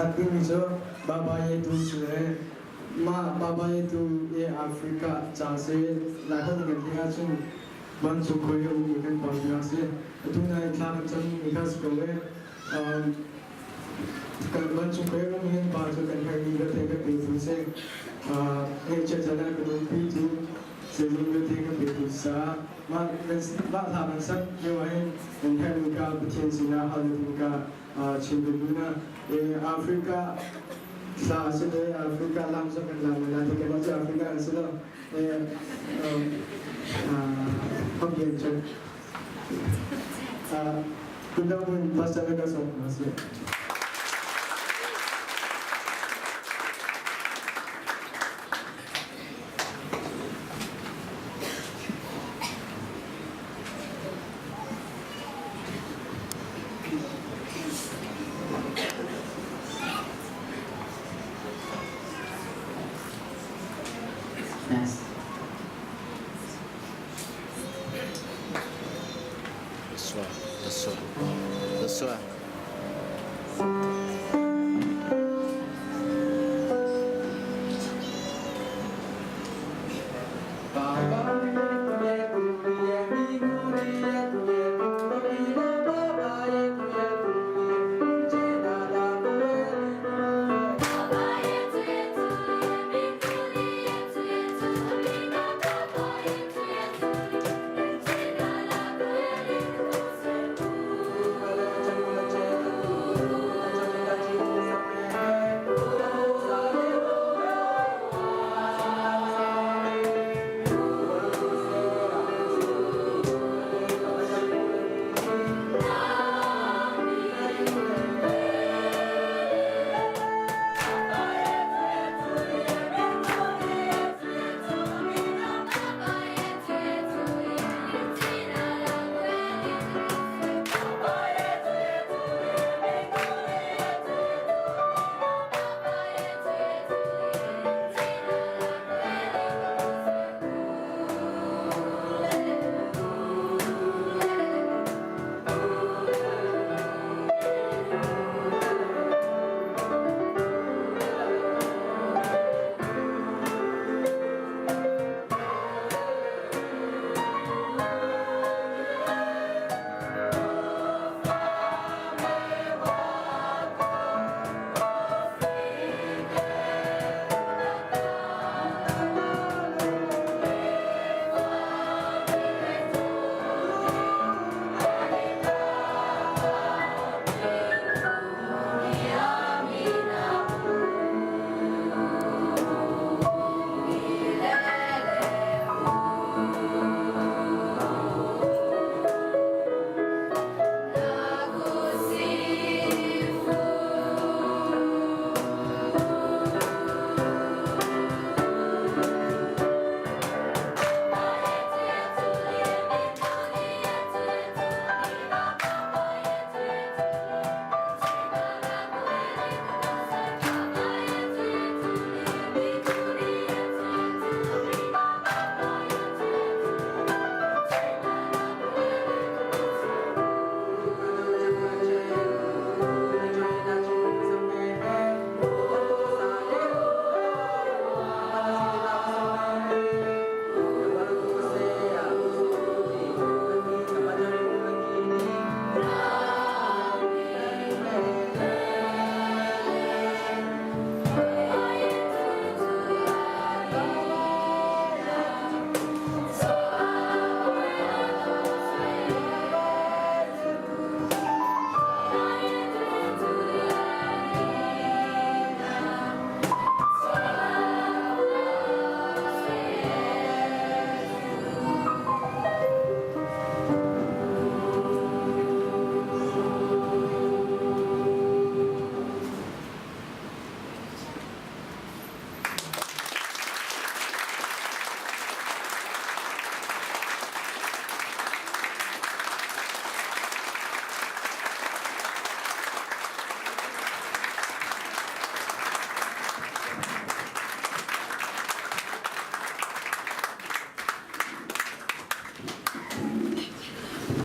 sak dingmi cu Baba Yetu si le mah Baba Yetu i Africa ca si Laiholh kan ti ahcun vancung khua i a ummi kan pa tinak si. Atu nai thla kan cammi kha si ko e. Kan vancung khua i a ummi kan pa cu kan herhmi vialte kan petu si. Ngeihchiat caan ah kan umpitu zeizong vialte kan petu caah mah mah hla kan sak lio ahhin kan herhmi kha Pathian sinah hal ding ka chim ka duh na. Africa hla si le Africa lam zong kan lam na ti kan cu Africa an si lo. Hokkien cu. Kundang mun pastor ka song na si.